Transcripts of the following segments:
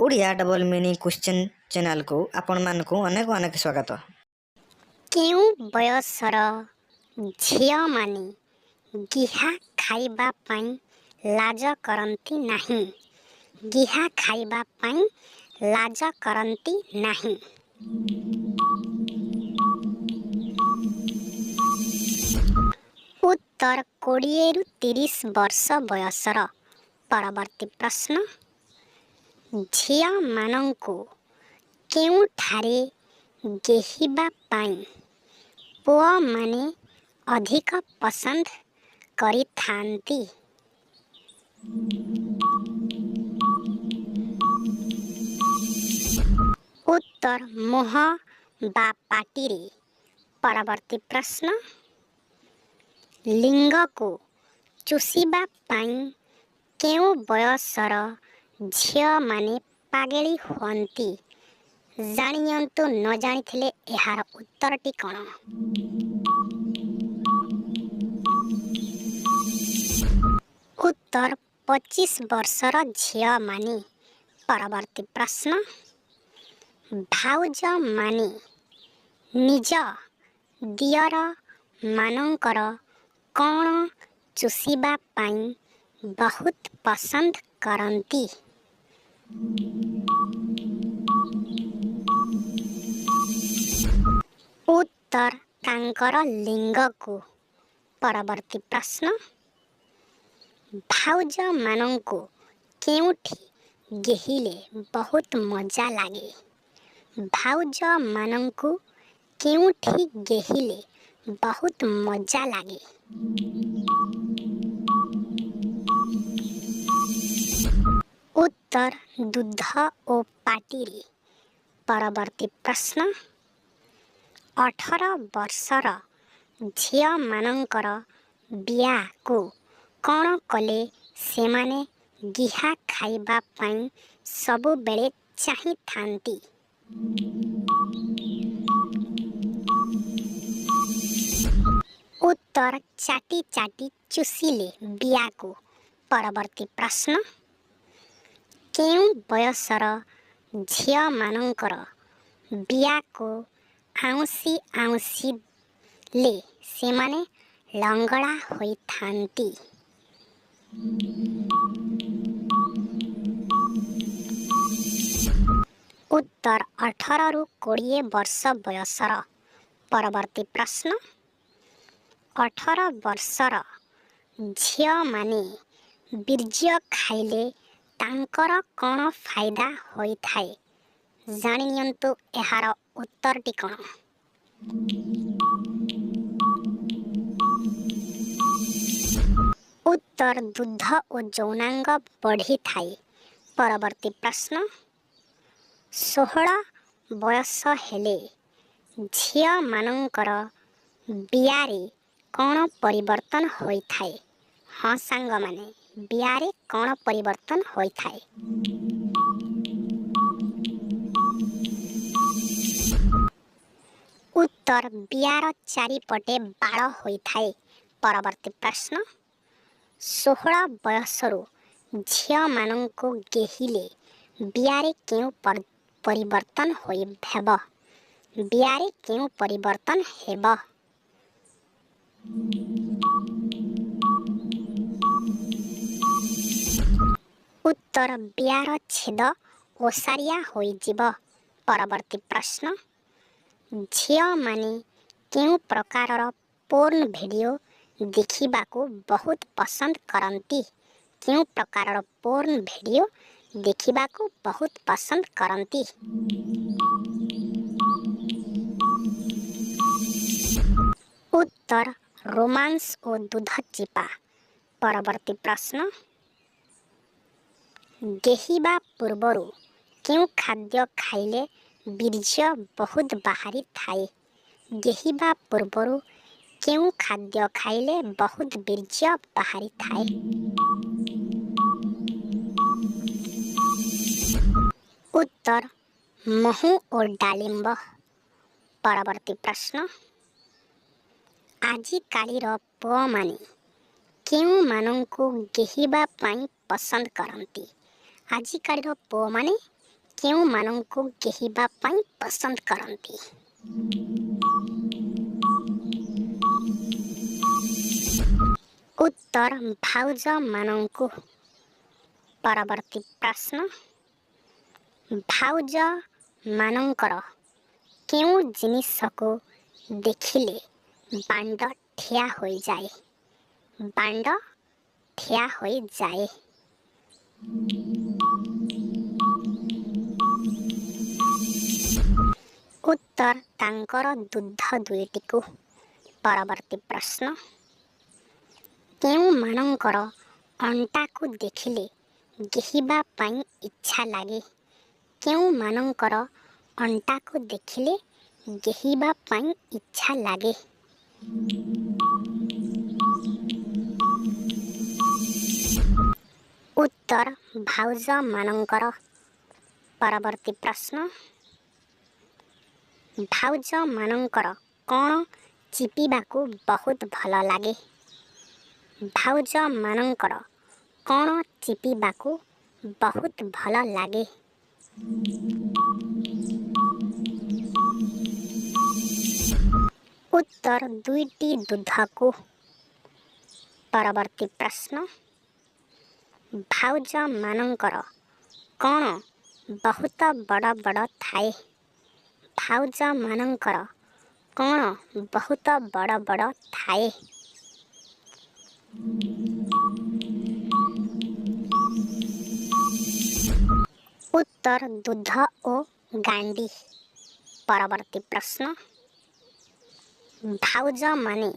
Odia double meaning question ଚ୍ୟାନେଲକୁ ଆପଣମାନଙ୍କୁ ଅନେକ ଅନେକ ସ୍ୱାଗତ। କେଉଁ ବୟସର ଝିଅମାନେ ଗିହା ଖାଇବା ପାଇଁ ଲାଜ କରନ୍ତି ନାହିଁ? ଗିହା ଖାଇବା ପାଇଁ ଲାଜ କରନ୍ତି ନାହିଁ? ଉତ୍ତର, 20ରୁ 30 ବର୍ଷ ବୟସର। ପରବର୍ତ୍ତୀ ପ୍ରଶ୍ନ, ଝିଅମାନଙ୍କୁ କେଉଁଠାରେ ଗେହିବା ପାଇଁ ପୁଅମାନେ ଅଧିକ ପସନ୍ଦ କରିଥାନ୍ତି? ଉତ୍ତର, ମୁହଁ ବା ପାଟିରେ। ପରବର୍ତ୍ତୀ ପ୍ରଶ୍ନ, ଲିଙ୍ଗକୁ ଚୁଷିବା ପାଇଁ କେଉଁ ବୟସର ଝିଅମାନେ ପାଗେଳି ହୁଅନ୍ତି? ଜାଣିନିଅନ୍ତୁ, ନ ଜାଣିଥିଲେ ଏହାର ଉତ୍ତରଟି କ'ଣ? ଉତ୍ତର, 25 ବର୍ଷର ଝିଅମାନେ। ପରବର୍ତ୍ତୀ ପ୍ରଶ୍ନ, ଭାଉଜମାନେ ନିଜ ଦିଅରମାନଙ୍କର କ'ଣ ଚୁଷିବା ପାଇଁ ବହୁତ ପସନ୍ଦ କରନ୍ତି? ଉତ୍ତର, ତାଙ୍କର ଲିଙ୍ଗକୁ। ପରବର୍ତ୍ତୀ ପ୍ରଶ୍ନ, ଭାଉଜମାନଙ୍କୁ କେଉଁଠି ଗେହିଲେ ବହୁତ ମଜା ଲାଗେ? ଭାଉଜମାନଙ୍କୁ କେଉଁଠି ଗେହିଲେ ବହୁତ ମଜା ଲାଗେ? ଉତ୍ତର, ଦୁଧ ଓ ପାଟିରେ। ପରବର୍ତ୍ତୀ ପ୍ରଶ୍ନ, 18 ବର୍ଷର ଝିଅମାନଙ୍କର ବିଆକୁ କ'ଣ କଲେ ସେମାନେ ଗିହା ଖାଇବା ପାଇଁ ସବୁବେଳେ ଚାହିଁଥାନ୍ତି? ଉତ୍ତର, ଚାଟି ଚାଟି ଚୁଷିଲେ ବିଆକୁ। ପରବର୍ତ୍ତୀ ପ୍ରଶ୍ନ, କେଉଁ ବୟସର ଝିଅମାନଙ୍କର ବିଆକୁ ଆଉଁସି ଆଉଁସିଲେ ସେମାନେ ଲଙ୍ଗଳା ହୋଇଥାନ୍ତି? ଉତ୍ତର, 18ରୁ 20 ବର୍ଷ ବୟସର। ପରବର୍ତ୍ତୀ ପ୍ରଶ୍ନ, 18 ବର୍ଷର ଝିଅମାନେ ବୀର୍ଯ୍ୟ ଖାଇଲେ ତାଙ୍କର କ'ଣ ଫାଇଦା ହୋଇଥାଏ? ଜାଣିନିଅନ୍ତୁ, ଏହାର ଉତ୍ତରଟି କ'ଣ? ଉତ୍ତର, ଦୁଧ ଓ ଯୌନାଙ୍ଗ ବଢ଼ିଥାଏ। ପରବର୍ତ୍ତୀ ପ୍ରଶ୍ନ, 16 ବୟସ ହେଲେ ଝିଅମାନଙ୍କର ବିଆରେ କ'ଣ ପରିବର୍ତ୍ତନ ହୋଇଥାଏ? ହଁ ସାଙ୍ଗମାନେ, ବିଆରେ କ'ଣ ପରିବର୍ତ୍ତନ ହୋଇଥାଏ? ଉତ୍ତର, ବିଆର ଚାରିପଟେ ବାଳ ହୋଇଥାଏ। ପରବର୍ତ୍ତୀ ପ୍ରଶ୍ନ, 16 ବୟସରୁ ଝିଅମାନଙ୍କୁ ଗେହିଲେ ବିଆରେ କେଉଁ ପରିବର୍ତ୍ତନ ହୋଇ ହେବ? ବିଆରେ କେଉଁ ପରିବର୍ତ୍ତନ ହେବ? ଉତ୍ତର, ବିଆର ଛେଦ ଓସାରିଆ ହୋଇଯିବ। ପରବର୍ତ୍ତୀ ପ୍ରଶ୍ନ, ଝିଅମାନେ କେଉଁ ପ୍ରକାରର ପୋର୍ନ ଭିଡ଼ିଓ ଦେଖିବାକୁ ବହୁତ ପସନ୍ଦ କରନ୍ତି? କେଉଁ ପ୍ରକାରର ପୋର୍ନ ଭିଡ଼ିଓ ଦେଖିବାକୁ ବହୁତ ପସନ୍ଦ କରନ୍ତି? ଉତ୍ତର, ରୋମାନ୍ସ ଓ ଦୁଧ ଚିପା। ପରବର୍ତ୍ତୀ ପ୍ରଶ୍ନ, ଗେହିବା ପୂର୍ବରୁ କେଉଁ ଖାଦ୍ୟ ଖାଇଲେ ବୀର୍ଯ୍ୟ ବହୁତ ବାହାରିଥାଏ? ଗେହିବା ପୂର୍ବରୁ କେଉଁ ଖାଦ୍ୟ ଖାଇଲେ ବହୁତ ବୀର୍ଯ୍ୟ ବାହାରିଥାଏ? ଉତ୍ତର, ମହୁ ଓ ଡାଳିମ୍ବ। ପରବର୍ତ୍ତୀ ପ୍ରଶ୍ନ, ଆଜିକାଲିର ପୁଅମାନେ କେଉଁମାନଙ୍କୁ ଗେହିବା ପାଇଁ ପସନ୍ଦ କରନ୍ତି? ଆଜିକାଲିର ପୁଅମାନେ କେଉଁମାନଙ୍କୁ ଗେହିବା ପାଇଁ ପସନ୍ଦ କରନ୍ତି? ଉତ୍ତର, ଭାଉଜମାନଙ୍କୁ। ପରବର୍ତ୍ତୀ ପ୍ରଶ୍ନ, ଭାଉଜମାନଙ୍କର କେଉଁ ଜିନିଷକୁ ଦେଖିଲେ ବାଣ୍ଡ ଠିଆ ହୋଇଯାଏ? ବାଣ୍ଡ ଠିଆ ହୋଇଯାଏ। ଉତ୍ତର, ତାଙ୍କର ଦୁଧ ଦୁଇଟିକୁ। ପରବର୍ତ୍ତୀ ପ୍ରଶ୍ନ, କେଉଁମାନଙ୍କର ଅଣ୍ଟାକୁ ଦେଖିଲେ ଗେହିବା ପାଇଁ ଇଚ୍ଛା ଲାଗେ? କେଉଁମାନଙ୍କର ଅଣ୍ଟାକୁ ଦେଖିଲେ ଗେହିବା ପାଇଁ ଇଚ୍ଛା ଲାଗେ? ଉତ୍ତର, ଭାଉଜମାନଙ୍କର। ପରବର୍ତ୍ତୀ ପ୍ରଶ୍ନ, ଭାଉଜମାନଙ୍କର କ'ଣ ଚିପିବାକୁ ବହୁତ ଭଲ ଲାଗେ? ଭାଉଜମାନଙ୍କର କ'ଣ ଚିପିବାକୁ ବହୁତ ଭଲ ଲାଗେ? ଉତ୍ତର, ଦୁଇଟି ଦୁଧକୁ। ପରବର୍ତ୍ତୀ ପ୍ରଶ୍ନ, ଭାଉଜମାନଙ୍କର କ'ଣ ବହୁତ ବଡ଼ ବଡ଼ ଥାଏ? ଭାଉଜମାନଙ୍କର କ'ଣ ବହୁତ ବଡ଼ ବଡ଼ ଥାଏ? ଉତ୍ତର, ଦୁଧ ଓ ଗାଣ୍ଡି। ପରବର୍ତ୍ତୀ ପ୍ରଶ୍ନ, ଭାଉଜମାନେ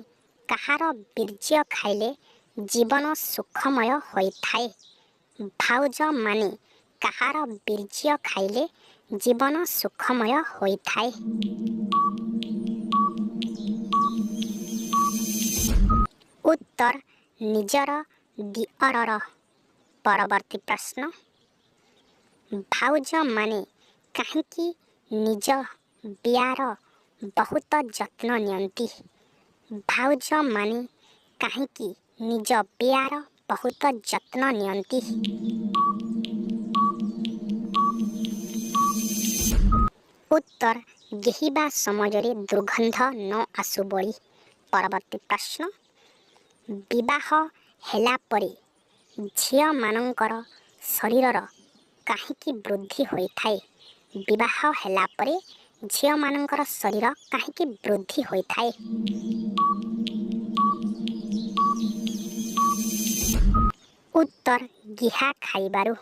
କାହାର ବୀର୍ଯ୍ୟ ଖାଇଲେ ଜୀବନ ସୁଖମୟ ହୋଇଥାଏ? ଭାଉଜମାନେ କାହାର ବୀର୍ଯ୍ୟ ଖାଇଲେ ଜୀବନ ସୁଖମୟ ହୋଇଥାଏ? ଉତ୍ତର, ନିଜର ଦିଅରର। ପରବର୍ତ୍ତୀ ପ୍ରଶ୍ନ, ଭାଉଜମାନେ କାହିଁକି ନିଜ ବିଆର ବହୁତ ଯତ୍ନ ନିଅନ୍ତି? ଭାଉଜମାନେ କାହିଁକି ନିଜ ବିଆର ବହୁତ ଯତ୍ନ ନିଅନ୍ତି? ଉତ୍ତର, ଗେହିବା ସମୟରେ ଦୁର୍ଗନ୍ଧ ନ ଆସୁ ବୋଲି। ପରବର୍ତ୍ତୀ ପ୍ରଶ୍ନ, ବିବାହ ହେଲା ପରେ ଝିଅମାନଙ୍କର ଶରୀରର କାହିଁକି ବୃଦ୍ଧି ହୋଇଥାଏ? ବିବାହ ହେଲା ପରେ ଝିଅମାନଙ୍କର ଶରୀର କାହିଁକି ବୃଦ୍ଧି ହୋଇଥାଏ? ଉତ୍ତର, ଗିହା ଖାଇବାରୁ।